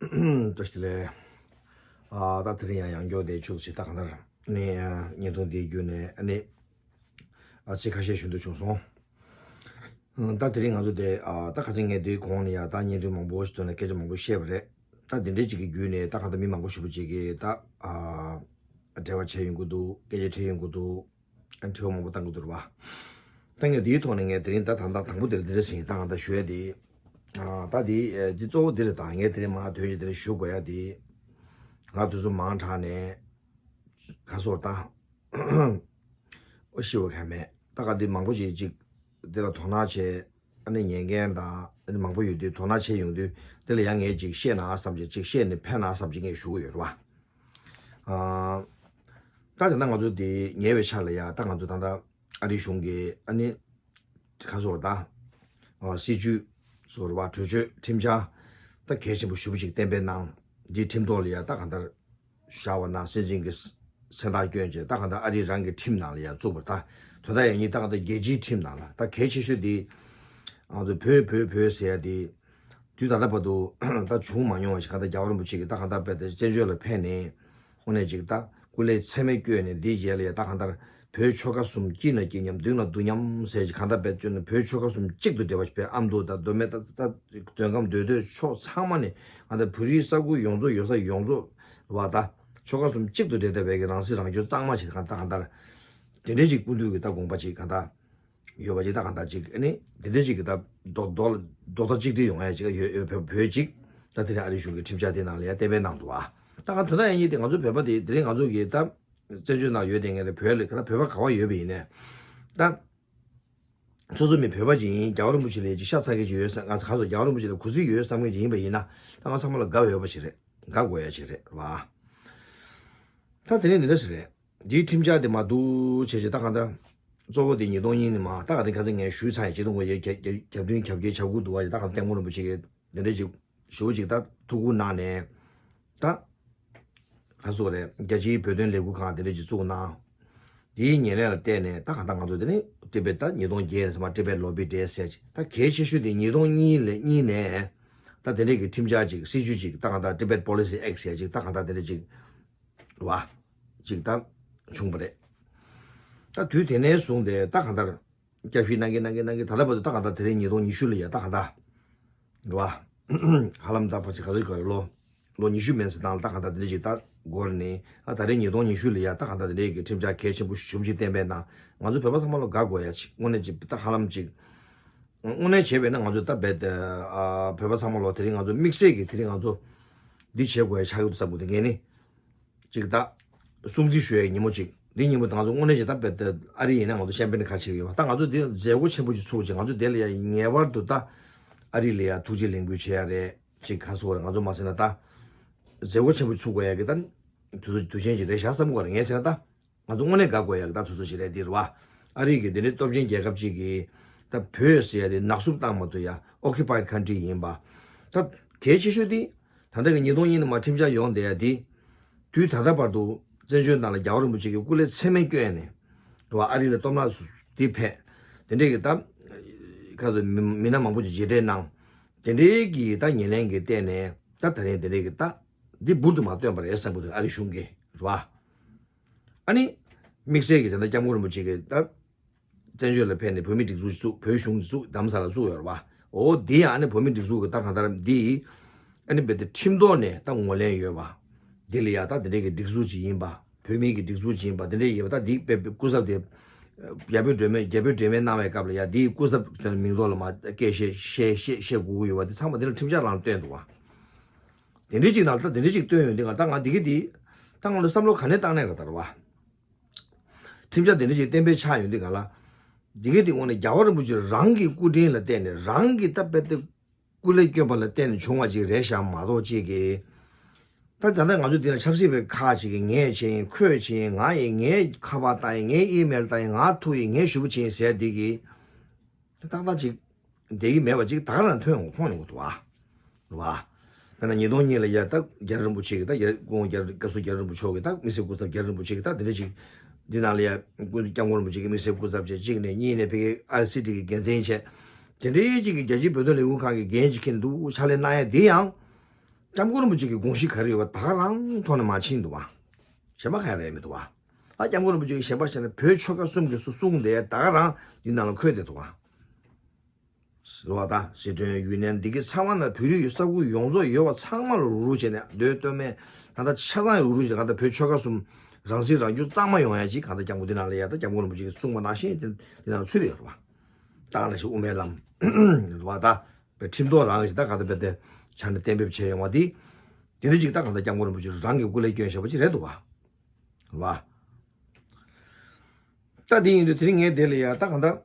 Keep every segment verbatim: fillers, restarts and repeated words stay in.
བཀྲ་ཤིས་བདེ་ལེགས། ཨ་ད་དེ་རིང་ཡང་ཡང་བསྐྱར་བདེ་ཆུག་ཅིག་ད་གང་ལྟར་ནི་བརྙན་ཐུང་འདིའི་བརྒྱུད་ནས་ཨ་ནི་ཨ་ཚིག་ཁ་ཤས་ཞུ་འདོད་བྱུང་སོང་། ད་དེ་རིང་ང་ཚོ་དེ་ཨ་ད་ཁ་སང་ངས་འདིའི་གོང་ནས་ཡང་ད་བརྙན་འཕྲིན་མང་པོ་ཞིག་ཐོག་ནས་སྐད་ཆ་མང་པོ་བཤད་པ་རེད། ད་འདི་འདྲའི་ཅིག་གི་བརྒྱུད་ནས་ད་གང་ལྟར་མི་མང་པོ་ཞེ་པོ་ཅིག་གིས་ད་ཨ་འབྲེལ་བ་བྱས་ཡོང་གི་འདུག་སྐད་ཆ་དྲིས་ཡོང་གི་འདུག་ཨ་དྲི་བ་མང་པོ་བཏང་གི་འདུག་རེད་བ། ད་ངས་འདིའི་ཐོག་ནས་ངས་དེ་རིང་ད་ད་ད་དང་པོ་དེར་འདི་འདྲ་ཟིན་ད་ང་ད་ཞུ་ཡ་དེ། ཨ་ད་འདི་འདི་གཙོ་བོ་འདི་རེད། ད་ངས་དེ་རིང་མ་དོན་གྱི་དེ་རིང་ཞུ་དགོས་ཡ་དེ། ང་དུས་ཚོད་མང་དྲགས་ནས་ག་སོགས་ད་ཨོ་ཤི་བ་ཁ་མེད། ད་ག་འདི་མང་པོ་ཞིག་ཅིག་འདི་ལ་དོ་སྣང་བྱས་ཨ་ནི་ཉན་མཁན་དང་ཨ་ནི་མང་པོ་ཡོད་དུས་དོ་སྣང་བྱས་ཡོང་དུས་དེ་ལ་ཡང་ངས་ཅིག་བཤད་ན་བསམ་བྱས་ཅིག་བཤད་ནས་ཕན་ན་བསམ་བྱས་ངས་ཞུ་གི་ཡོད་རེད་བ། ཨ་ད་དེ་ན་ང་ཚོ་དེ་ཉེ་བའི་ཆར་ལ་ཡ་ད་ང་ཚོ་ད་ལྟ་ཨ་རིའི་གཞུང་གི་ཨ་ནི་ག་སོགས་ད་ཨ་སྲིད་ཇུས་སོགས་རེད་བ། གྲོས་ཆོད་ཁྲིམས་འཆར་ད་གལ་ཆེན་པོ་ཞེ་པོ་ཅིག་གཏན་འབེབས་གནང་། འདིའི་ཁྲིམས་ཐོག་ལ་ཡ་ད་གང་ལྟར་བཞག་པ་ན་སྲིད་འཛིན་གྱི་མཚན་རྟགས་བསྐྱོན་བྱས་ད་གང་ལྟར་ཨ་རི་རང་གི་ཁྲིམས་ནང་ལ་ཡ་བཙུགས་པ། ད་དོན་དག་ཡིན་ཉིན་ད་གང་ལྟར་རྒྱལ་སྤྱིའི་ཁྲིམས་ནང་ལ་ད་གལ་ཆེ་ཤོས་དེ་ང་ཚོ་བོད་བོད་བོད་ཟེར་ཡ་དེ་དུས་ད་ལྟ་བར་དུ་ད་བྱུང་མ་མྱོང་བ་ཞིག་གང་ལྟར་རྒྱལ་བ་རིན་པོ་ཆེ་གིས་ད་གང་ལྟར་དཔེ་དེ་བཙན་བྱོལ་ལ་ཕེབས་ནས་དངོས་གནས་ཅིག་ད་སྐུ་ལས་ཚད་མེད་བསྐྱོན་ནས་འདིའི་རྗེས་ལ་ཡ་ད་གང་ལྟར་བོད་ཆོལ་ཁ་གསུམ་སྐྱིད་ན་སྐྱིད་མཉམ་སྡུག་ན་སྡུག་མཉམ་ཟེར་ཅིག་གང་ལྟར་དཔེ་བཅོས་ནས་བོད་ཆོལ་ཁ་གསུམ་གཅིག་ཏུ་འབྲེལ་བ་ཞིག་ཕེབས། ཨ་མདོ་དང་མདོ་སྨད་ད་ད་མདོ་ཁམས་མདོ་སྟོད་ཕྱོགས་ཚང་མ་ནས་གང་ལྟར་བོད་རིགས་ས་ཁུལ་ཡོངས་རྫོགས་ཡོད་ས་ཡོངས་རྫོགས་བ་ད་ཆོལ་ཁ་གསུམ་གཅིག་ཏུ་འབྲེལ་བསྡད་པའི་གི་རང་སྲིད་རང་སྐྱོང་གཙང་མ་ཞིག་གང་ལྟར་གང་ལྟར་དེ་འདྲའི་ཅིག་སྐུ་མདུན་གྱི་ད་དགོངས་པ་ཅིག་གང་ལྟར་ཡོད་པ་ཅིག་ད་གང་ལྟར་ཅིག་ཨ་ནི་འདི་འདྲ་ཅིག་གི་ད་རྡོག་རྡོག་རྡོག་རྩ་གཅིག་སྒྲིལ་ཡོང་ཡ་ཅིག་ཡོད་ཡོད་བོད་བོད་ཅིག་ད་དེ་རིང་ཨ་རིའི་གཞུང་གི་ཁྲིམས་འཆར་དེ་ནང་ལ་ཡ་གཏན་འབེབས་གནང་འདུག་ཨ། ད་གང་དོན་དག་ཡིན་ཉིད་དེ་ང་ཚོ་བོད་པ་དེ་དེ་རིང་ང་ཚོ་གི་ད་བཙན་བྱོལ་ནང་ཡོད་དེ་ངས་ལ་བོད་ལ་ག་ལ་བོད་པ་ག་བ་ཡོད་པ་ཡིན་ནས་ད་སོ་སོ་མི་བོད་པ་ཅིག་ཡིན། རྒྱལ་བ་རིན་པོ་ཆེ་ལ་ཅིག་ཤ་ཚ་མཁན་ཅིག་ཡོད་ས་ང་ཚོ་ག་ཚོད་རྒྱལ་བ་རིན་པོ་ཆེ་ལ་གུས་བརྩི་ཡོད་བསམ་མཁན་ཅིག་ཡིན་པ་ཡིན་ན་ད་ང་ཚང་མ་ལ་དགའ་ཡོད་པ་ཞིག་རེད། དགའ་དགོས་ཡ་ཞིག་རེད་བ། ད་དེ་རིང་འདི་འདྲ་ཞིག་རེད། འདིའི་ཁྲིམས་འཆར་དེ་མ་འདུག་བྱས་བྱས་ད་གང་ལྟར་གཙོ་བོ་དེ་ཉིས་སྟོང་གཉིས་ནས་མ་ད་ག་དེ་ག་ཚོད་ངས་ཞུས་ཚར་ཡ་ཆེད་དུ་ངོས་རྒྱབ་རྒྱབ་རྒྱབ་མདུན་རྒྱབ་སྐྱེལ་བྱ་དགོས་འདུག་བ། ད་གང་སྐྱབས་མགོན་རིན་པོ་ཆེ་གིས་དེ་འདྲ་ཅིག་ཞུ་བ་ཅིག་ད་ཐུགས་ཁུར་གནང་ནས་ད་ག་སོགས་རེད། རྒྱལ་སྤྱིའི་བོད་དོན་ལས་འགུལ་ཁང་དེ་འདྲ་ཅིག་བཙུགས་གནང་། དེའི་ཉེར་ལེན་ལ་བརྟེན་ནས་ད་གང་ལྟར་ང་ཚོ་དེ་ནི་ཊི་བེཊ་ད་ཉིས་སྟོང་བརྒྱད་ནས་ཚང་མ་ཊི་བེཊ་ལོ་བི་ཌེ་ཟེར་ཅིག་ད་གལ་ཆེ་ཤོས་དེ་ཉིས་སྟོང་གཉིས་ལ་གཉིས་ནས་ད་དེ་འདྲ་གི་ཁྲིམས་འཆར་ཅིག་སྲིད་ཇུས་ཅིག་ད་གང་ལྟར་ཊི་བེཊ་པོ་ལི་སི་ཨེཀཊ་ཟེར་ཅིག་ད་གང་ལྟར་དེ་འདྲ་ཅིག་རེད་བ། ཅིག་ད་བྱུང་བ་རེད། ད་དུས་དེ་ནས་བཟུང་སྟེ་ད་གང་ལྟར་བསྐྱར་ཞིབ་གནང་གིན་གནང་གིན་གནང་གིན་ད་ལྟ་བར་དུ་ད་གང་ལྟར་དེ་རིང་ཉིས་སྟོང་ཉི་ཤུ་ལ་ཡ་ད་གང་ལྟར་རེད་བ། ཧ་ལམ་ད་ཕལ་ཆེར་ག་ཚོད་ག་རེ་ལོ་ལོ་ཉི་ཤུ་མན་ཙམ་ནང་ལ་ད་གང་ལྟར་དེ་འདྲ་ཅིག་ད་འགོར་ནས་ཨ་ད་རིང་ཉིས་སྟོང་ཉི་ཤུ་ལ་ཡ་ད་གང་ལྟར་དེ་འདྲ་གི་ཁྲིམས་འཆར་གལ་ཆེན་པོ་ཞེ་པོ་ཅིག་གཏན་འབེབས་གནང་། ང་ཚོ་བོད་པ་ཚང་མ་ལ་དགའ་དགོས་ཡ་ཅིག་དངོས་གནས་ཅིག་ད་ཧ་ལམ་ཅིག་དངོས་གནས་བྱས་པས་ན་ང་ཚོ་ད་རྦད་དེ་ཨ་བོད་པ་ཚང་མ་ལོ་དེ་རིང་ང་ཚོ་དམིགས་བསལ་གྱི་དེ་རིང་ང་ཚོ་འདི་བྱེད་དགོས་ཡ་ཆགས་ཀྱི་འདུག་བསམ་གི་འདུག་ངས་ནི། ཅིག་ད། སྲུང་བརྩི་ཞུ་ཡའི་ཉིན་མོ་ཅིག་འདི་ཉིན་མོ་ད་ང་ཚོ་དངོས་གནས་ཅིག་ད་རྦད་དེ་ཨ་རི་ཡིན་ན་ང་ཚོ་ཤམ་པེན་ཁ་ཕྱེ་གི་ཡོད་པ། ད་ང་ཚོ་འདི་མཛད་སྒོ་ཆེན་པོ་ཅིག་ཚུགས་ཅིག་ང་ཚོ་དེ་ལ་ཡ་ངེས་པར་དུ་ད་ཨ་རི་ལ་ཡ་ཐུགས་རྗེ་ལེགས་འབུལ་བྱེད་ཡ་རེད། ཅིག་ག་སོགས་རེད། ང་ཚོ་མ་ཟེར་ན་ད་མཛད་སྒོ་ཆེན་པོ་ཚུགས་དགོས་ཡ་གི་ད་དུས་ཚོད་དུས་ཆེན་ཅིག་རེད་ཤག་བསམ་གི་རེད། ངས་བྱས་ན་ད་ང་ཚོ་དངོས་གནས་དགའ་དགོས་ཡ་གི་ད་དུས་ཚོད་ཅིག་རེད། འདི་རེད་བ། ཨ་རི་གི་འདི་འདྲའི་སྟོབས་ཆེན་རྒྱལ་ཁབ་ཅིག་གིས་ད་བོད་ཟེར་ཡ་དེ་ནག་བསུབ་བཏང་མ་ཐུབ་ཡ་ཨོ་ཀུ་པའེཌ་ཁན་ཊི་རི་ཡིན་པ། ད་གལ་ཆེ་ཤོས་དེ། ད་ལྟ་གི་ཉིས་སྟོང་གཉིས་ནས་མར་ཁྲིམས་འཆར་ཡོང་བསྡད་ཡ་འདི། དུས་ད་ལྟ་བར་དུ་བཙན་བྱོལ་ནང་ལ་རྒྱལ་བ་རིན་པོ་ཆེ་གིས་སྐུ་ལས་ཚད་མེད་བསྐྱོན་ནས། རེད་བ། ཨ་རི་ལ་སྟོབས་ནག་འདི་ཕེབས། དེ་འདྲས་ཀྱི་ད། ཁ་ཚོ་མི་མི་སྣ་མང་པོ་ཅིག་མཇལ་འཕྲད་གནང་། དེ་འདྲས་ཀྱི་ད་ཉེར་ལེན་གྱི་སྟེང་ནས་ད་ད་རིང་དེ་འདྲས་ཀྱི་ད། འདི་འབུར་དུ་མ་བཏོན་པ་རེད་བསམ་གྱི་འདུག་ཨ་རི་གཞུང་གིས་རེད་བ། ཨ་ནི། དམིགས་བསལ་གྱི་ད་ལྟ་སྐྱབས་མགོན་རིན་པོ་ཆེ་གིས་ད། བཙན་བྱོལ་ལ་ཕེབས་ནས་བོད་མིའི་སྒྲིག་འཛུགས་བཙུགས། བོད་གཞུང་བཙུགས། རྡ་རམ་ས་ལ་བཙུགས་ཡོད་རེད་བ། འོ་འདི་ཡང་ཨ་ནི་བོད་མིའི་སྒྲིག་འཛུགས་ཀྱི་ད་གང་ལྟར་འདི། ཨ་ནི་རྦད་དེ་ཁྲིམས་ཐོག་ནས་ད་ངོས་ལེན་ཡོད་པ། འདི་ལ་ཡ་ད་འདི་འདྲའི་གི་སྒྲིག་འཛུགས་ཅིག་ཡིན་པ། བོད་མིའི་གི་སྒྲིག་འཛུགས་ཅིག་ཡིན་པ་འདི་འདྲའི་ཡོད་པ། ད་འདི་དཔེ་སྐུ་ཚབ་དེ། རྒྱ་བོད་སྒྲོལ་མའི་རྒྱ་བོད་སྒྲོལ་མའི་གནང་བའི་སྐབས་ལ་ཡ་འདིའི་སྐུ་ཚབ་མིང་ཐོག་ལ་མ་སྐད་བཤད་བཤད་བཤད་བཤད་དགོས་ཀྱི་ཡོད་པ་འདི་ཚང་མ་འདི་ལ་ཁྲིམས་འཆར་ནང་ལ་བཏོན་འདུག་བ། དེ་འདྲའི་ཅིག་ནང་ལ་ད་དེ་འདྲའི་ཅིག་བཏོན་ཡོང་དུས་ང་ད་ང་འདི་གི་འདི། ད་ང་ལ་བསམ་བློ་ག་ནས་བཏང་ནས་ག་ད་རེད་བ། ཁྲིམས་འཆར་དེ་འདྲ་ཞིག་གཏན་འབེབས་ཆགས་ཡོང་དུས་ག་ལ། འདི་གའི་དེ་དངོས་གནས་རྒྱལ་བ་རིན་པོ་ཆེ་རང་གི་སྐུ་དྲིན་ལ་བརྟེན་ནས་རང་གི་ད་དཔེ་དེ་སྐུ་ལས་བསྐྱོན་པ་ལ་བརྟེན་ནས་བྱུང་བ་ཅིག་རེད་ཤག་མ་གཏོགས་ཅིག་གིས། ད་ད་ལྟ་ང་ཚོ་འདི་ལ་ཆབ་སྲིད་པའི་ཁག་ཅིག་གིས་ངས་བྱས་ཡིན། ཁོས་བྱས་ཡིན། ང་ཡིན། ངས་ཁ་པར་བཏང་ཡིན། ངས་ཨི་མེལ་བཏང་ཡིན། ང་ཐུག་ཡིན། ངས་ཞུ་བ་བྱས་ཡིན་ཟེར་འདི་གིས། ད་ཏག་ཏག་ཅིག་བསྡད་ཀྱི་མེད་པ་ཅིག་ད་ག་རང་ཐོན་ཡོང་མཐོང་ཡོང་གི་འདུག་བ། རེད་བ། དཔེར་ན་ཉིས་སྟོང་གཉིས་ལ་ཡ་ད་རྒྱལ་བ་རིན་པོ་ཆེ་གི་ད་ཡ་སྐུ་ངོ་རྒྱལ་བ་སྐབས་སུ་རྒྱལ་བ་རིན་པོ་ཆེ་གི་ད་དམིགས་བསལ་སྐུ་ཚབ་རྒྱལ་བ་རིན་པོ་ཆེ་གི་ད་དེ་འདྲ་ཅིག་འདི་ནང་ལ་ཡ་སྐུ་སྐྱབས་མགོན་རིན་པོ་ཆེ་གི་དམིགས་བསལ་སྐུ་ཚབ་བྱས་གཅིག་ནས་གཉིས་ནས་ཕ་གི་ཨར་སི་ཊི་གི་འགན་འཛིན་བྱས། དེ་འདྲའི་ཅིག་གི་རྒྱལ་སྤྱིའི་བོད་དོན་ལས་འགུལ་ཁང་གི་འགན་ཅིག་འཁྱེར་འདུག་ཕྱག་ལས་གནང་ཡ་འདི་ཡང་། སྐྱབས་མགོན་རིན་པོ་ཆེ་གི་དགོངས་གཞི་ག་རེ་ཡོད་པ་ད་ག་རང་ཐོག་ནས་མ་ཕྱིན་འདུག་བ། གཞན་པ་ག་རེ་མི་འདུག་བ། ཨ་སྐྱབས་མགོན་རིན་པོ་ཆེ་གི་ཞལ་པར་བྱས་ནས་བོད་ཆོལ་ཁ་གསུམ་གྱི་སུ་གསུངས་དེ་ད་ག་རང་འདི་ནང་ལ་འཁོད་དེ་འདུག་བ། རེད་བ། ད་ཟི་ཁྲོན་ཡུན་ནན་འདི་གི་ཚང་མ་ན་བོད་རིགས་ཡོད་ས་ཁུལ་ཡོངས་རྫོགས་ཡོད་པ་ཚང་མ་ལ་རུག་རུག་བྱས་ནས་མདོ་སྟོད་སྨད་ད་ལྟ་ཆ་ཚང་ཡང་རུག་རུག་བྱས་ད་ལྟ་བོད་ཆོལ་ཁ་གསུམ་རང་སྲིད་རང་སྐྱོང་གཙང་མ་ཡོང་ཡ་ཅིག་གང་ལྟར་སྐྱབས་མགོན་འདི་ནང་ལ་ཡ་ད་སྐྱབས་མགོན་རིན་པོ་ཆེ་གིས་གསུངས་པ་ནང་བཞིན་དེ་འདི་ནང་ཚུད་ཡོད་རེད་བ། ད་ག་ནང་བཞིན་དབུ་མའི་ལམ་རེད་བ། ད་བའི་ཁྲིམས་ཐོག་རང་གིས་ད་ག་ད་བའི་དེ་ཆ་ནས་གཏན་འབེབས་བྱས་ཡོང་བ་དེ་དེ་འདྲ་ཅིག་ད་གང་ལྟར་སྐྱབས་མགོན་རིན་པོ་ཆེ་རང་གི་སྐུ་ལས་བསྐྱོན་བཞག་པ་ཅིག་རེད་འདུག་བ། རེད་བ། ད་དེ་ཡིན་དུས་དེ་རིང་ངས་དེ་ལ་ཡ་ད་གང་ལྟར།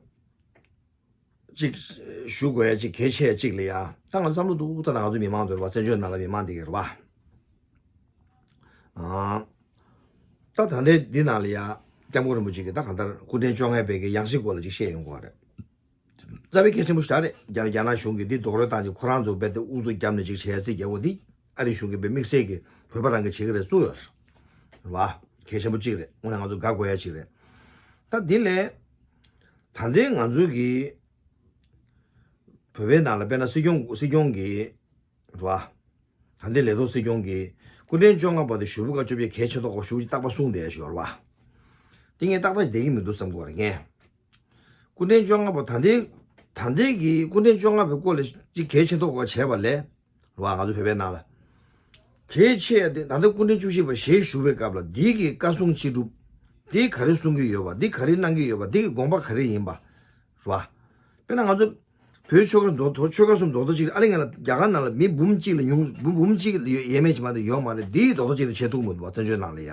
ཅིག་ཞུ་དགོས་ཡ་ཅིག་གལ་ཆེ་ཡ་ཅིག་ལ་ཡ་ད་ང་བསམ་བློ་འདུག་ད་ང་ཚོ་མི་མང་ཚོ་རེད་བ། བཙན་བྱོལ་ནང་ལ་མི་མང་འདི་གི་རེད་བ། ཨ་ད་ད་ལྟའི་འདི་ནང་ལ་ཡ་སྐྱབས་མགོན་རིན་པོ་ཆེ་གི་ད་གང་ལྟར་སྐུ་ཕྲེང་བཅོ་ལྔ་པའི་གི་ཡང་སྲིད་སྐོར་ལ་ཅིག་བཤད་ཡོང་དགོས་རེད། རྩ་བའི་གལ་ཆེན་པོ་ཞིག་རེད། རྒྱ་རྒྱ་ནག་གཞུང་གིས་འདི་རྡོག་རོལ་བཏང་ཅིག་ཁོ་རང་ཚོ་རྦད་དེ་ཨུ་ཚུགས་བརྒྱབ་ནས་ཅིག་བྱས་ཚིག་རྒྱལ་པོ་འདི་ཨ་རི་གཞུང་གིས་དཔེ་དམིགས་བསལ་གྱི་བོད་པ་རང་གིས་བྱེད་ཀྱི་རེད་བཙུགས་ཡོད་རེད་བ། གལ་ཆེན་པོ་གཅིག་རེད། དངོས་གནས་ང་ཚོ་དགའ་དགོས་ཡ་གཅིག་རེད། ད་འདི་ལས་ད་ལྟའི་ང་ཚོ་གི་བོད་པའི་ནང་ལ་དཔེར་ན་སྲིད་སྐྱོང་སྲིད་སྐྱོང་གི་རེད་བ། ད་ལྟའི་ལས་ཐོག་སྲིད་སྐྱོང་གི་སྐུ་ཕྲེང་བཅོ་ལྔ་པ་དེ་ཞུ་བུ་ཀ་བཅོ་བརྒྱད་གལ་ཆེ་མདོག་ཁ་པོ་ཞུ་བུ་ཅིག་རྟག་པར་གསུངས་བསྡད་ཡ་ཞིག་ཡོད་རེད་བ། དེ་ངས་ཏག་ཏག་བསྡད་ཀྱི་མི་འདུག་བསམ་གྱི་ཡོད་རེད་ངས། སྐུ་ཕྲེང་བཅོ་ལྔ་པ་ད་ལྟའི་ད་ལྟའི་གི་སྐུ་ཕྲེང་བཅོ་ལྔ་པའི་སྐོར་ལ་ཅིག་གལ་ཆེ་མདོག་ཁ་པོ་བྱས་པ་ལས། རེད་བ། ང་ཚོ་བོད་པའི་ནང་ལ་གལ་ཆེ་ཡ་དེ་ད་ལྟ་སྐུ་ཕྲེང་བཅུ་བཞི་པ་ཞལ་བཞུགས་པའི་སྐབས་ལ་འདི་གི་བཀའ་གསུང་ཅི་སྒྲུབ། འདི་ག་རེ་གསུང་གི་ཡོད་པ། འདི་ག་རེ་གནང་གི་ཡོད་པ། འདི་གི་དགོངས་པ་ག་རེ་ཡིན་པ། རེད་བ། དཔེར་ན་ང་ཚོ་བོད་ཆོལ་ཁ་རྡོག་རྡོག་ཆོལ་ཁ་གསུམ་རྡོག་རྩ་གཅིག་ཨ་ལེ་ང་ལ་རྒྱ་གར་ནང་ལ་མི་འབུམ་གཅིག་ལ་ཉུང་འབུམ་འབུམ་གཅིག་ལ་ཡོད་ཡས་མས་ཅིག་མ་གཏོགས་ཡོད་མ་རེད། འདིའི་རྡོག་རྩ་གཅིག་ཏུ་བྱེད་ཐུབ་མི་འདུག་བ། བཙན་བྱོལ་ནང་ལ་ཡ།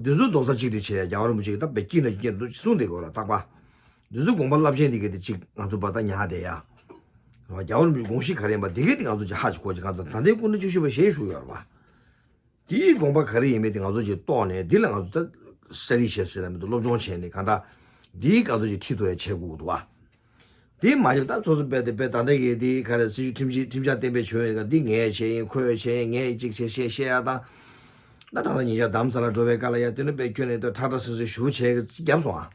འདི་ཚོ་རྡོག་རྩ་གཅིག་ཏུ་བྱེད་ཡ་རྒྱལ་བ་རིན་པོ་ཆེ་གིས་ད་བའི་སྐྱིད་ན་སྐྱིད་འདུག་གསུངས་བསྡད་དགོས་ར་རྟག་པ། འདི་ཚོ་དགོངས་པ་རླབས་ཆེན་འདི་གས་དེ་གཅིག་ང་ཚོ་བར་ད་ཉར་བསྡད་ཡ། རྒྱལ་བ་རིན་པོ་ཆེའི་དགོངས་གཞི་ག་རེ་ཡིན་པ་འདི་གས་དེ་ང་ཚོ་ཅིག་ཧ་ཅིག་གོ་ཅིག་གང་ཚོ་ད་ལྟའི་སྐུ་ཕྲེང་བཅུ་བཞི་པ་ཞལ་བཞུགས་ཡོད་ར་བ། དེའི་དགོངས་པ་ག་རེ་ཡིན་མིན་དེ་ང་ཚོ་ཅིག་རྟོགས་ནས་འདི་ལ་ང་ཚོ་ད་ས་རིས་བྱས་ཟེར་ལ་མི་འདུག་སློབ་སྦྱོང་བྱས་ནས་གང་ལྟར་འདིའི་ག་ཚོད་ཅིག་ཁྲིད་ཐུབ་ཡ་བྱེད་དགོས་འདུག་བ། དེ་མ་གཞི་ད་སོ་སོ་རྦད་དེ་རྦད་ད་ལྟ་གི་དེ་ག་རེ་སྲིད་ཇུས་ཁྲིམས་གཞི་ཁྲིམས་འཆར་གཏན་འབེབས་བྱུང་ཡོད་ག་འདི་ངས་བྱས་ཡིན་ཁོས་བྱས་ཡིན་ངས་ཅིག་བྱས་བཤད་བཤད་ཡ་དང་། ད་ད་ལྟ་ཉིན་ཞག་རྡ་རམ་ས་ལ་འགྲོ་བའི་སྐབས་ལ་ཡ་དེ་ནི་རྦད་ཁྱོན་ནས་ད་ཁྲ་ཁྲ་སིང་སིང་ཞུ་བྱས་གི་རྒྱབ་སོང་ཨ།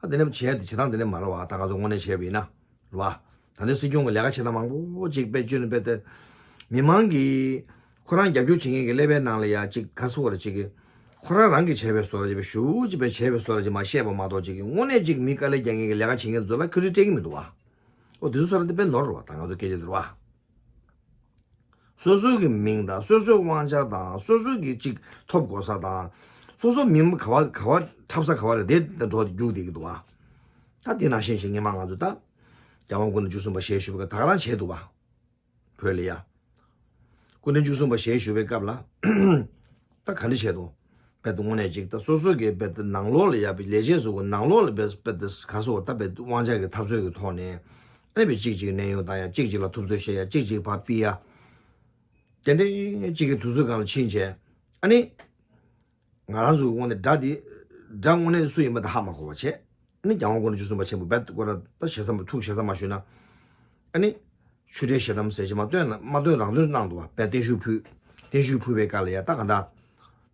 ཨ་དེ་ནས་བྱས་ཏེ་བྱེད་སྟངས་དེ་ནས་མ་རེད་བ། ད་ང་ཚོ་དངོས་གནས་བྱས་པ་ཡིན་ན་རེད་བ། ད་ནས་སྲིད་སྐྱོང་གི་ལས་ཀ་བྱེད་སྟངས་མང་པོ་ཅིག་དཔེ་བཅོས་ནས་དཔེ་དེ་མི་མང་གིས་ཁོ་རང་རྒྱབ་སྐྱོར་བྱེད་མཁན་གྱི་ཀླད་པའི་ནང་ལ་ཡ་ཅིག་ག་སོ་བར་ཅིག་གི་ཁོ་རང་རང་གིས་བྱས་པའི་བཟོ་འདྲ་ཅིག་དཔེ་ཞུ་ཅིག་དཔེ་བྱས་པའི་བཟོ་འདྲ་ཅིག་མ་བཤད་པ་མ་གཏོགས་ཅིག་གི་དངོས་གནས་ཅིག་མི་དཀའ་ལས་རྒྱག་མཁན་གྱི་ལས་ཀ་བྱེད་མཁན་ཚོ་ལ་ཁུ་ཁྲི་སྤྲད་ཀྱི་མི་འདུག་བ། ཨོ་དེ་ཚོ་བཟོ་འདྲ་དེ་དཔེ་ནོར་རེད་བ། ད་ང་ཚོ་སྐད་ཆ་དེ་རེད་བ། སོ་སོ་གི་མིང་དང་སོ་སོའི་དབང་ཆ་དང་སོ་སོ་གི་ཅིག་ཐོབ་དགོས་ས་དང་། སོ་སོ་མི་ག་བ་ག་བ་འཁྲབ་ས་ག་བ་རེད་དེ་འགྲོ་རྒྱུག་བསྡད་ཀྱི་འདུག་བ། ད་དེ་ནང་བཞིན་ཞིག་སྔོན་མ་ང་ཚོ་ད་རྒྱལ་དབང་སྐུ་ཕྲེང་བཅུ་གསུམ་པ་ཞལ་བཞུགས་པའི་སྐབས་ད་ག་རང་བྱས་འདུག་བ། བོད་ལ་ཡ། སྐུ་ཕྲེང་བཅུ་གསུམ་པ་ཞལ་བཞུགས་པའི་སྐབས་ལ། ད་ག་འདྲ་བྱས་འདུག་དཔེ་དེ་དངོས་གནས་ཅིག་ད་སོ་སོ་གི་དཔེ་དེ་ནང་ལོགས་ལ་ཡ་དཔེ་ལས་བྱེད་ཚོ་གི་ནང་ལོགས་ལ་དཔེ་དཔེ་དེ་ག་སོ་ད་དཔེ་དབང་ཆ་གི་འཐབ་རྩོད་ཀྱི་ཐོག་ནས་ཨ་ནི་དཔེ་གཅིག་གཅིག་གནས་དབྱུང་བཏང་ཡ་གཅིག་གཅིག་ལ་ཐུབ་ཚོད་བཤད་ཡ་གཅིག་གཅིག་ཕར་ཕུད་ཡ། དེ་འདྲའི་གཅིག་གི་དུས་ཚོད་སྒང་ལ་ཕྱིན་བྱས་ཨ་ནི། ང་རང་ཚོའི་དངོས་གནས་དགྲ་འདི། དགྲ་དངོས་གནས་སུ་ཡིན་པ་དེ་ཧ་མ་གོ་བ་བྱས། ཨ་ནི་རྒྱལ་དབང་སྐུ་ཕྲེང་བཅུ་གསུམ་པ་ཆེན་པོ་རྦད་དེ་ཁོ་རང་ད་ཞེ་ས་མ་ཐུག་ཞེ་ས་མ་ཞུས་ན། ཨ་ནི། ཆུ་འབྲས་ཞེ་དམ་ཟེར་ཞིག་མ་བཏོན་ན་མ་བཏོན་རང་བཏོན་གནང་འདུག་བ། དཔེ་བརྟན་བཞུགས་ཕུལ། བརྟན་བཞུགས་ཕུལ་བའི་སྐབས་ལ་ཡ་ད་ག་འདྲ།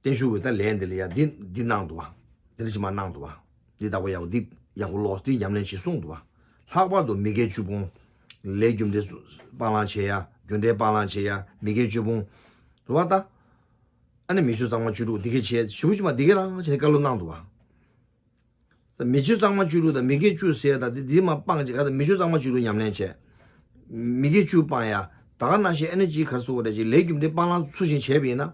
བརྟན་བཞུགས་ཀྱི་ད་ལན་འདི་ལ་ཡ་འདི་འདི་གནང་འདུག་བ། འདི་འདྲ་ཞིག་མ་གནང་འདུག་བ། འདི་ལྟ་བུ་ཡག་པོ་འདི་ཡག་པོ་ཀློག་འདི་ཉམས་ལེན་བྱེད་གསུངས་འདུག་བ། ལྷག་པར་དུ་མི་དགེ་བཅུ་སྤོང་། ལས་རྒྱུ་འབྲས་སྤང་བླང་བྱེད་ཡ། རྒྱུ་འབྲས་སྤང་བླང་བྱེད་ཡ་མི་དགེ་བཅུ་སྤོང་། རེད་བ་ད། ཨ་ནི་མི་ཆོས་གཙང་མ་བཅུ་དྲུག་འདི་གས་བྱས་ཞུ་ཅི་མ་འདི་གས་རང་བྱས་བཀའ་སློབ་གནང་འདུག་བ། མི་ཆོས་གཙང་མ་བཅུ་དྲུག་དང་མི་དགེ་བཅུ་ཟེར་ཡ་ད་འདི་འདི་མ་སྤང་ཅིག་ག་ད་མི་ཆོས་གཙང་མ་བཅུ་དྲུག་ཉམས་ལེན་བྱས། མི་དགེ་བཅུ་སྤང་ཡ། ད་ག་ནང་བཞིན་ཨ་ནི་ཅིག་ག་རེ་ཟེར་དགོས་རེད་ཅིག་ལས་རྒྱུ་འབྲས་སྤང་བླང་ཚུལ་བཞིན་བྱས་པ་ཡིན་ན།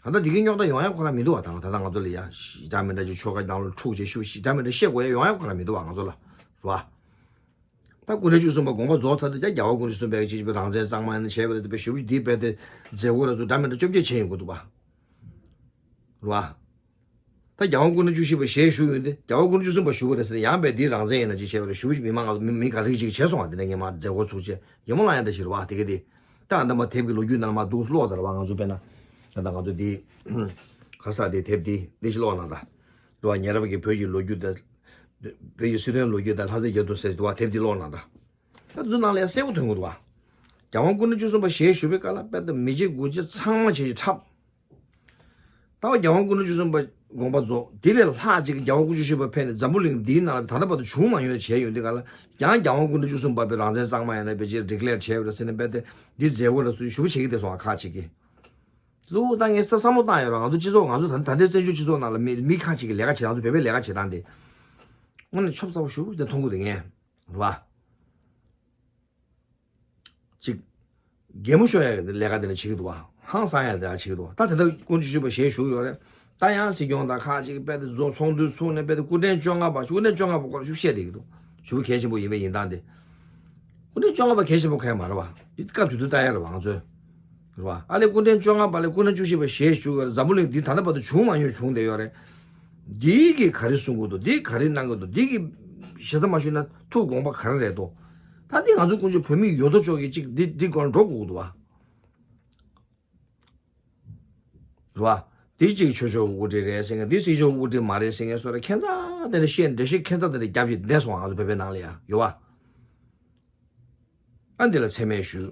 ད་ལྟ་འདི་གའི་རྙོག་དྲ་ཡོང་ཡ་ཁོ་རང་མི་འདུག་བ། ད་ད་ལྟ་ང་ཚོ་ལ་ཡ་ཞེ་དྲག་མི་འདྲ་ཅིག་ཆོལ་ཁ་ནང་ལ་འཁྲུག་ཅིག་ཞུ་ཞེ་དྲག་མི་འདྲ་བཤད་དགོས་ཡ་ཡོང་ཡ་ཁོ་རང་མི་འདུག་བ་ང་ཚོ་ལ། རེད་བ། ད་སྐུ་ཕྲེང་བཅུ་གསུམ་པ་དགོངས་པ་རྫོགས་ཚར་དུས་ཀྱང་རྒྱལ་བ་སྐུ་ཕྲེང་བཅུ་གསུམ་པས་ཅིག་རང་བཙན་གཙང་མ་ཡིན་ན་བྱས་པ་རེད་དེ་བའི་ཞུ་འདི་བས་དེ་མཛད་སྒོ་ར་ཚོ་འདྲ་མི་འདྲ་བཅོ་བརྒྱད་བྱས་ཡོང་གི་འདུག་བ། རེད་བ། ད་རྒྱལ་དབང་སྐུ་ཕྲེང་བཅུ་བཞི་པ་ཞལ་བཞུགས་ཡོད་དེ་རྒྱལ་བ་སྐུ་ཕྲེང་བཅུ་གསུམ་པ་བཞུགས་པ་རེད་ཟེར་ཏེ་ཡང་བས་འདི་རང་བཙན་ཡིན་ན་ཅིག་བྱས་པ་རེད་ཞུ་མི་མང་ང་མི་མི་ག་ལེ་ཅིག་བྱས་སོང་བ། དེ་ནས་ངས་མ་མཛད་སྒོ་ཚུགས་བྱས་ཡིན་མོ་ལ་ཡང་ད་ཞིག་རེད་བ་དེ་ག་དེ། ད་ཨ་འདམ་པ་དེབ་ཀྱི་ལོ་རྒྱུས་ནང་མ་འདུག་ཀློག་ད་ར་བ་ང་ཚོ་དཔེར་ན། ད་ལྟ་ང་ཚོ་འདི། ག་ས་དེ་དེབ་འདི་འདི་ཞིག་ཀློག་ན་ད། རེད་བ་ཉེ་རབས་ཀྱི་བོད་ཀྱི་ལོ་རྒྱུས་དང་། བོད་ཀྱི་སྲིད་དོན་ལོ་རྒྱུས་དང་ལྷ་རྩེ་རྒྱ་མཚོ་ཟེར་འདུག་བ་དེབ་འདི་ཀློག་ན་ད། ད་ཚོ་ནང་ལ་ཡང་གསལ་པོ་ཐོན་གྱི་འདུག་བ། རྒྱལ་དབང་སྐུ་ཕྲེང་བཅུ་གསུམ་པ་ཞལ་བཞུགས་པའི་སྐབས་ལ་དཔེ་ད་མི་རྗེ་མགུ་རྗེ་ཚང་མ་བྱས་ཀྱི་འཁྲབ། ད་བ་རྒྱལ་དབང་སྐུ་ཕྲེང་བཅུ་གསུམ་པ་དགོངས་པ་རྫོགས། དེ་ལས་ལྷག་ཅིག་རྒྱལ་དབང་སྐུ་ཕྲེང་བཅུ་བཞི་པ་ཕེབས་ནས་འཛམ་བུ་གླིང་འདིའི་ནང་ལ་ད་ལྟ་བར་དུ་བྱུང་མ་མྱོང་བྱས་ཡོང་དུས་ག་ལ། ཡང་རྒྱལ་དབང་སྐུ་ཕྲེང་བཅུ་གསུམ་པ་པའི་རང་བཙན་གཙང་མ་ཡང་ན་བེད་སྤྱད་ཌི་ཀི་ལེར་བྱས་པ་རེད་ཟེར་ནས་བས་ཏེ། འདི་མཛད་སྒོ་ལ་སུ་ཞུ་བ་བྱེད་ཀྱི་བསྡད་སོང་ཨ། ཁག་ཅིག་གིས་གཙོ་བོ་ད་ངས་བསམ་བློ་བཏང་ཡོད་ར། ང་ཚོ་སྤྱི་ཚོགས་ང་ཚོ་ད་ད་ལྟའི་བཙན་བྱོལ་སྤྱི་ཚོགས་ནང་ལ་མི་མི་ཁག་ཅིག་གིས་ལས་ཀ་བྱེད་སྟངས་ཚོ་བོད་པའི་ལས་ཀ་བྱེད་སྟངས་དེ་དངོས་གནས་ཆོབ་ཚ་པོ་ཞེ་པོ་ཅིག་མཐོང་གི་འདུག་ངས་རེད་བ། ཅིག་གད་མོ་ཤོར་ཡ་གི་ལས་ཀ་དེ་འདྲ་བྱེད་ཀྱི་འདུག་བ། ཧང་སང་ཡ་ལས་ཀ་བྱེད་ཀྱི་འདུག་བ། ད་དེ་འདྲ་སྐུ་ཕྲེང་བཅུ་བཞི་པ་ཞལ་བཞུགས་ཡོད་རེད། ད་ཡང་སྲིད་སྐྱོང་དང་ཁག་ཅིག་དཔེ་དེ་བཟོ་ཚོགས་འདུ་ཚོགས་ནས་དཔེ་དེ་སྐུ་ཕྲེང་བཅོ་ལྔ་པ་སྐུ་ཕྲེང་བཅོ་ལྔ་པ་སྐོར་ཞུ་བཤད་བསྡད་ཀྱི་འདུག་ཞུ་བ་གལ་ཆེན་པོ་ཡིན་པའི་ཡིན་སྟངས་དེ། སྐུ་ཕྲེང་བཅོ་ལྔ་པ་གལ་ཆེན་པོ་གང་ཡང་མ་རེད་བ། དེ་སྐབས་དུས་དུས་ལྟ་ཡ་རེད་བ་ང་ཚོས། རེད་བ། ཨ་ལས་སྐུ་ཕྲེང་བཅོ་ལྔ་པ་ལས་སྐུ་ཕྲེང་བཅུ་བཞི་པ་ཞལ་བཞུགས་ཡོད་རེད། འཛམ་བུ་གླིང་འདི་ད་ལྟ་བར་དུ་བྱུང་མ་མྱོང་བྱུང་བསྡད་ཡོད་རེད། འདི་གི་ག་རེ་གསུང་གི་འདུག་འདི་ག་རེ་གནང་གི་འདུག་འདི་གི་ཞེ་ས་མ་ཞུས་ན་ཐུགས་དགོངས་པ་ག་རེ་རེད་དོ། ད་འདི་ང་ཚོ་ཀུན་སྤྱོད་བོད་མི་ཡོད་དོ་ཅོག་གི་ཅིག་འདི་འདི་སྐོར་འགྲོ་དགོས་ཀྱི་འདུག་བ། རེད་བ། འདི་གཅིག་ཆོས་ཕྱོགས་དབུ་ཁྲིད་རེད་ཟེར་མཁན། འདི་སྲིད་སྐྱོང་དབུ་ཁྲིད་མ་རེད་ཟེར་མཁན་སོགས་རེད། ཁྱད་མཚར་དེ་འདྲ་བཤད་འགྲེལ་བཤད་ཁྱད་མཚར་དེ་འདྲ་རྒྱབ་ཀྱི་བསྡད་སོང་ང་ཚོ་བོད་པའི་ནང་ལ་ཡ་ཡོད་བ། ཨ་འདི་ལ་མཚན་སྨད་ཞུ།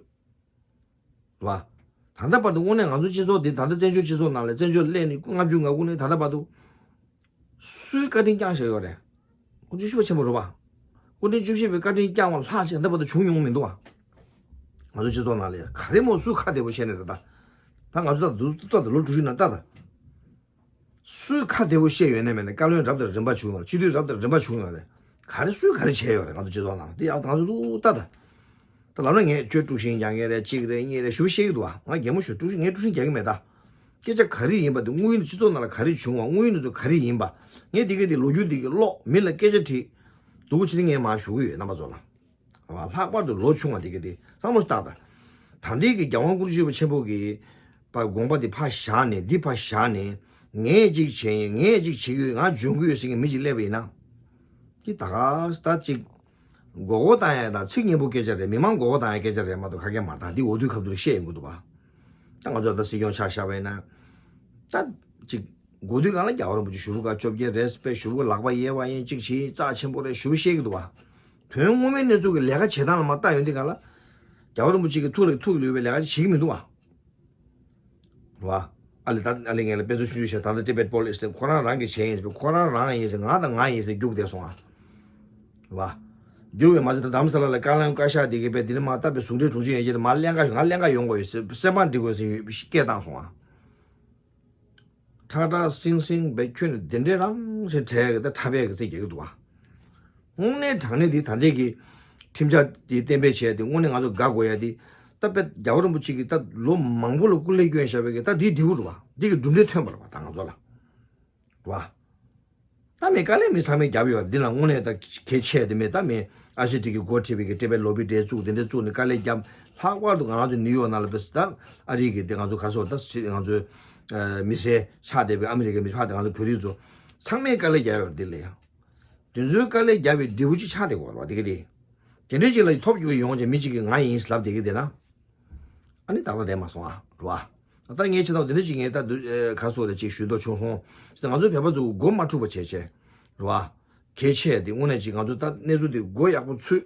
རེད་བ། ད་ལྟ་བར་དུ་དངོས་གནས་ང་ཚོ་སྤྱི་ཚོགས་འདི་ད་ལྟ་བཙན་བྱོལ་སྤྱི་ཚོགས་ནང་ལ་བཙན་བྱོལ་སླེབས་ནས་ལྔ་བཅུ་ང་དགུ་ནས་ད་ལྟ་བར་དུ་སུའི་བཀའ་དྲིན་བསྐྱངས་བཞག་ཡོད་རེད། ཁོང་ཚོ་ཤུགས་པ་ཆེན་པོ་རེད་བ། སྐུ་ཕྲེང་བཅུ་བཞི་པའི་བཀའ་དྲིན་བསྐྱངས་པ་ལྷག་ཅིག་ད་ལྟ་བར་དུ་བྱུང་མྱོང་མི་འདུག་བ། ང་ཚོ་སྤྱི་ཚོགས་ནང་ལ་ཡ་ག་རེ་མོ་སུས་ཁ་བདེ་པོ་བཤད་ནས་རེད་ད། ད་ང་ཚོ་ད་དུ་ལྟ་ད་ལོ་དྲུག་ཅུ་ནང་ལྟ་ད། སུས་ཁ་བདེ་པོ་བཤད་ཡོད་ནས་མེད་ནས་བཀའ་བློན་རབ་དང་རིམ་པ་བྱུང་ཡོད་རེད། སྤྱི་འཐུས་རབ་དང་རིམ་པ་བྱུང་ཡོད་རེད། ག་རེ་སུས་ག་རེ་བྱས་ཡོད་རེད། ང་ཚོ་སྤྱི་ཚོགས་ནང་དེ་ཡག་ང་ཚོ་ལུགས་ལྟ་ད། ད་ལབ་ན་ངས་ཁྱོད་དཀྲུག་ཤིང་རྒྱག་མཁན་རེད། གཅིག་རེད་གཉིས་རེད་ཞུ་བཤད་ཀྱི་འདུག་བ། ང་གད་མོ་ཤོར། དཀྲུག་ཤིང་ངས་དཀྲུག་ཤིང་རྒྱག་གི་མེད་ད། སྐད་ཆ་ག་རེ་ཡིན་པ་དེ་དངོས་ཡོད་སྤྱི་ཚོགས་ནང་ལ་ག་རེ་བྱུང་བ་དངོས་ཡོད་དེ་ཚོ་ག་རེ་ཡིན་པ། ངས་དེ་ག་དེ་ལོ་རྒྱུས་དེ་གི་ཀློག་མི་ལ་སྐད་ཆ་དྲིས། སྡུག་པོ་ཆེ་ངས་མར་ཞུ་གི་ཡོད་རྣམ་པ་ཚོ་ལ། ལྷག་པར་དུ་ལོ་ཆུང་བ་དེ་ག་དེ་བསམ་བློ་ཞིག་བཏང་ད། ད་འདི་གི་རྒྱལ་དབང་སྐུ་ཕྲེང་བཅུ་བཞི་པ་ཆེན་པོ་གི་པ་དགོངས་པ་དེ་ཕར་བཞག་ནས་འདི་ཕར་བཞག་ནས་ངས་ཅིག་བྱས་ཡིན་ངས་ཅིག་བྱེད་ཀྱི་ཡོད་ང་འཇོན་གྱི་ཡོད་ཟེར་མཁན་མི་ཅིག་སླེབས་པ་ཡིན་ན། འདི་ད་ག་ད་ཅིག་མགོ་སྐོར་བཏང་ཡ་དང་ཚིག་སྙན་པོ་སྐད་ཆ་རེད། མི་མང་མགོ་སྐོར་བཏང་ཡ་སྐད་ཆ་རེད་མ་གཏོགས་ག་གེ་མ་རེད། ད་འདི་འོས་བསྡུའི་སྐབས་དུ་བཤད་ཡོང་གི་འདུག་བ། ད་ང་ཚོ་ད་སྲིད་སྐྱོང་ཆགས་བཞག་པ་ཡིན་ན། ད་ཅིག་འགོ་དུས་སྒང་ལ་རྒྱལ་བ་རིན་པོ་ཆེ་ཞུ་རུ་ཁག་བཅོ་བརྒྱད་རེད་པས་ཞུ་རུ་ཁག་ལག་པ་གཡས་པ་ཡིན་གཅིག་བྱེད་རྩ་ཆེན་པོ་རེད་ཞུ་བཤད་ཀྱི་འདུག་བ། དོན་དངོས་མའི་གནས་ཚུལ་གྱི་ལས་ཀ་བྱེད་སྟངས་ལ་མ་བལྟ་ཡོང་དུས་སྒང་ལ། རྒྱལ་བ་རིན་པོ་ཆེ་གི་ཐུགས་ལ་ཐུགས་ལུས་པའི་ལས་ཀ་ཅིག་བྱེད་ཀྱི་མི་འདུག་བ། རེད་བ། ཨ་ལེ་ད་ཨ་ལེ་ངས་ལ་དཔེ་མཚོན་ཆུང་ཆུང་བཤད། ད་ལྟ་ཊི་བེཊ་པོ་ལིས་དེ་ཁོ་རང་རང་གི་བྱས་ཡིན་ཟེར་ཁོ་རང་རང་ཡིན་ཟེར་ང་དང་ང་ཡིན་ཟེར་རྒྱུགས་བསྡད་སོང་ཨ། རེད་བ། རྒྱུགས་པའི་མ་ཚད་ད་དྷ་རམ་ས་ལ་ལ་ཀ་ལོན་བཀའ་ཤག་དེ་གི་དཔེ་དེ་ནི་མ་བཏབ་པའི་ཟུང་འབྲེལ་དྲུང་ཆེ་ཡན་ཆད་དེ་མ་གླེང་ག་ང་གླེང་ག་ཡོང་དགོས་ཡོད་ཟེར་སེམས་པ་འགྲིག་དགོས་ཟེར་སྐད་བཏང་སོང་ཨ། ཁྲ་ཁྲ་སིང་སིང་བས་ཁྱོད་ནི་དེ་འདྲའི་རང་ཞེས་དྲན་གི་ད་ཁྲ་བས་གི་ཚིག་རྒྱག་གི་འདུག་བ། དངོས་གནས་དྲང་གནས་འདི་ད་ལྟའི་གི་ཁྲིམས་འཆར་འདི་གཏན་འབེབས་བྱས་ཏེ་དངོས་གནས་ང་ཚོ་དགའ་དགོས་ཡ་འདི། ད་དཔེ་རྒྱལ་བ་རིན་པོ་ཆེ་གིས་ད་ལོ་མང་པོ་ལ་སྐུ་ལས་བསྐྱོན་བཞག་པའི་གི་ད་འདིའི་འབྲས་བུ་རེད་བ། འདི་གི་གྲུབ་འབྲས་ཐོན་པ་རེད་བ་ད་ང་ཚོ་ལ། རེད་བ། ད་མི་དཀའ་ལས་མི་ཚང་མས་རྒྱབ་ཡོད་འདི་ལ་དངོས་གནས་ད་གལ་ཆེ་དེ་མེད་ད་མི་ཨ་ཤི་ཏི་གི་འགོ་ཁྲིད་པའི་གི་ཊི་བེཊ་ལོ་བི་ཌེ་བཙུགས་དེ་འདྲ་བཙུགས་ནས་དཀའ་ལས་རྒྱབ། ལྷག་པར་དུ་ང་ཚོ་ནིའུ་ཡོག་ནང་ལ་དཔེ་ད་ཨ་རི་གི་དེ་ང་ཚོ་ག་སོ་ད་སི་ང་ཚོ་མི་སེར་ཆགས་བསྡད་པའི་ཨ་མི་རི་ཀའི་མི་ཕག་དེ་ང་ཚོ་བོད་རིགས་ཚོ་ཚང་མས་དཀའ་ལས་རྒྱབ་ཡོད་འདི་ལ་ཡང་། དེ་ཚོའི་དཀའ་ལས་རྒྱབ་པའི་འབྲས་བུ་ཅིག་ཆགས་བསྡད་ཀྱི་ཡོད་རེད་བ། དེ་ག་དེ། དེ་འདྲ་ཅིག་ལ་ཐོབ་རྒྱུ་གི་ཡོང་ཅིག་མི་གཅིག་གིས་ང་ཡིན་ལབ་བསྡད་ཀྱི་བསྡད་ན། ཨ་ནི་ཏག་ཏག་བསྡད་མ་སོང་ཨ་རེད་བ། ད་ངས་ཆེ་ཐག་དེ་འདྲ་ཅིག་ངས་ད་དུ་ཁ་སོ་རེ་ཅིག་ཞུ་འདོད་བྱུང་སོང་། ང་ཚོའི་བོད་པ་ཚོ་མགོ་མ་འཁྲུགས་པ་བྱས་བྱས། རེད་བ། གལ་ཆེ་དེ་དངོས་གནས་ཅིག་ང་ཚོ་ད་གནས་ཚུལ་དེ་མགོ་ཡག་པོ་ཚུད།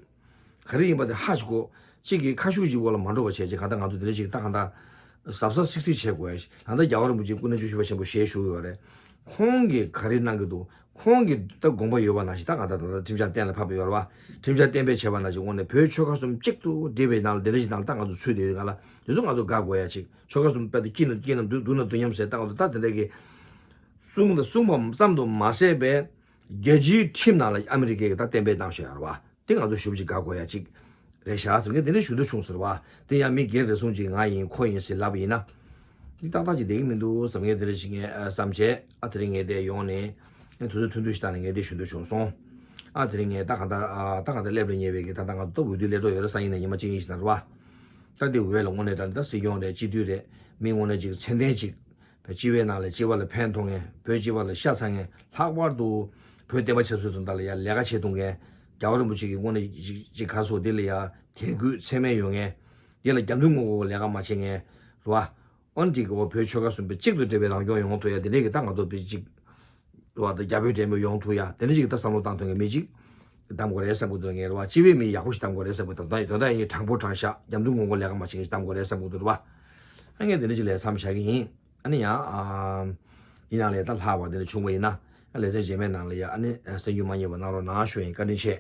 ག་རེ་ཡིན་པ་དེ་ཧ་ཅིག་གོ། གཅིག་གིས་ཁ་ཤུགས་ཅིག་འོག་ལ་མ་འགྲོ་བ་བྱས་བྱས་གང་ལྟར་ང་ཚོ་དེ་འདྲ་ཅིག་ད་གང་ལྟར། གཟབ་གཟབ་སིག་སིག་བྱེད་དགོས་ཡ་ཞིག་ད་ལྟ་རྒྱལ་བ་རིན་པོ་ཆེ་སྐུ་ན་བཅུ་བཞི་པ་ཆེན་པོ་ཞལ་བཞུགས་ཡོད་རེད། ཁོང་གིས་ག་རེ་གནང་གི་འདུག་ཁོང་གི་ད་དགོངས་པ་ཡོད་པ་ནང་བཞིན་ད་གང་ལྟར་ད་ལྟ་ཁྲིམས་འཆར་གཏན་ལ་ཕབ་པ་ཡོད་རེད་བ། ཁྲིམས་འཆར་གཏན་འབེབས་བྱས་པ་ནང་བཞིན་འོང་ནས་བོད་ཆོལ་ཁ་གསུམ་གཅིག་ཏུ་སྒྲིལ་བའི་ནང་ལ་དེ་འདྲ་ཞིག་ནང་ལ་ད་ང་ཚོ་ཚུད་བསྡད་ཡོད་ག་ལ། དེ་ཚོ་ང་ཚོ་དགའ་དགོས་ཡ་ཅིག་ཆོལ་ཁ་གསུམ་དཔེ་དེ་སྐྱིད་ན་སྐྱིད་ན་སྡུག་སྡུག་ན་སྡུག་མཉམ་ཟེར་ད་ང་ཚོ་ད་དེ་འདྲ་གི་གསུང་དང་གསུང་བ་ཙམ་དུ་མ་ཟད་པའི་རྒྱལ་སྤྱིའི་ཁྲིམས་ནང་ལ་ཨ་མི་རི་ཀས་ད་གཏན་འབེབས་གནང་བཞག་ཡོད་རེད་བ། དེ་ང་ཚོ་ཞུ་བ་ཅིག་དགའ་དགོས་ཡ་ཅིག་རེད་ཤག་ཟེར་མཁན་དེ་འདྲ་ཞུ་འདོད་བྱུང་ཟེར་བ། དེ་ཡང་མི་སྒེར་རེ་ཟུང་ཅིག་ང་ཡིན་ཁོ་ཡིན་ཟེར་ལབ་པ་ཡིན་ན། འདི་ཏག་ཏག་ཅིག་བསྡད་ཀྱི་མི་འདུག་བསམ་མཁན་དེ་འདྲ་ཞིག་ངས་བསམ་བྱས་ཨ་དེ་རིང་ངས་དེ་ཡོང་ནས་ངས་དུས་ཚོད་ཐུང་ཐུང་ཞིག་བཏང་ནས་ངས་དེ་ཞུ་འདོད་བྱུང་སོང་། ཨ་དེ་རིང་ངས་ད་གང་ལྟར་ཨ་ད་གང་ལྟར་སླེབས་ལ་ཉེ་བའི་གི་ད་ལྟ་ང་ཚོ་ད་འོས་བསྡུ་སླེབས་འགྲོ་ཡོད་རེད། སང་ཉིན་ནས་ཉི་མ་གཅིག་གཉིས་ཞིག་ནང་རེད་བ། ད་འདི་འོས་ལ་དངོས་གནས་དྲང་གནས་ད་སྲིད་སྐྱོང་རེད། སྤྱི་འཐུས་རེད། མི་དངོས་གནས་ཅིག་ཚད་ལྡན་ཅིག་བའི་སྤྱི་པའི་ནང་ལ་སྤྱི་པ་ལ་ཕན་ཐོགས་མཁན། བོད་སྤྱི་པ་ལ་ཤ་ཚ་མཁན། ལྷག་པར་དུ་བོད་བསྟན་པ་ཆབ་སྲིད་དོན་དག་ལ་ཡང་ལས་ཀ་བྱེད་ཐུབ་མཁན། རྒྱལ་བ་རིན་པོ་ཆེ་གི་དངོས་གནས་ཅིག་ཅིག་ག་སོ་འདི་ལ་ཡང་དད་གུས་ཚད་མེད་ཡོད་མཁན། འདི་ལ་རྒྱབ་མདུན་ངོ་ངོ་ལས་ཀ་མ་བྱེད་མཁན། རེད་བ། ཨོན་ཏི་གི་འོ་བོད་ཆོལ་ཁ་གསུམ་པོ་གཅིག་ཏུ་འབྲེལ་བའི་རང་སྐྱོང་ཡོང་ཐུབ་ཡ་དེ་འདྲས་ཀྱི་ད་ང་ཚོ་བོད་གཅིག་རེད་བ། ད་རྒྱ་བོད་འབྲེལ་མོལ་ཡོང་ཐུབ་ཡ་དེ་འདྲས་ཅིག་ད་བསམ་བློ་བཏང་ཐུབ་མཁན་མི་གཅིག་བདམས་དགོས་རེད་བསམ་གི་འདུག་ངས་རེད་བ། སྤྱི་པའི་མི་ཡག་པོ་ཞིག་བདམས་དགོས་རེད་བསམ་གི་འདུག་ད་ད་ད་ཡིན་དྲང་པོ་དྲང་བཞག་རྒྱབ་མདུན་ངོ་ངོ་ལས་ཀ་མ་བྱེད་མཁན་ཞིག་བདམས་དགོས་རེད་བསམ་གི་འདུག་རེད་བ། ཨ་ངས་དེ་འདྲས་ཅིག་ལས་མཚམས་བཞག་གི་ཡིན། ཨ་ནི་ཡང་ཨ་ ཡིན་ནའང་ལས་ད་ལྷག་པ་དེ་འདྲ་བྱུང་བ་ཡིན་ན་ལེ་ཚན་རྗེས་མའི་ནང་ལ་ཡ་ཨ་ནི་གསན་རྒྱུ་མ་བསྙེལ་བ་གནང་རོགས་གནང་ཞུ་ཡིན། བཀའ་དྲིན་ཆེ།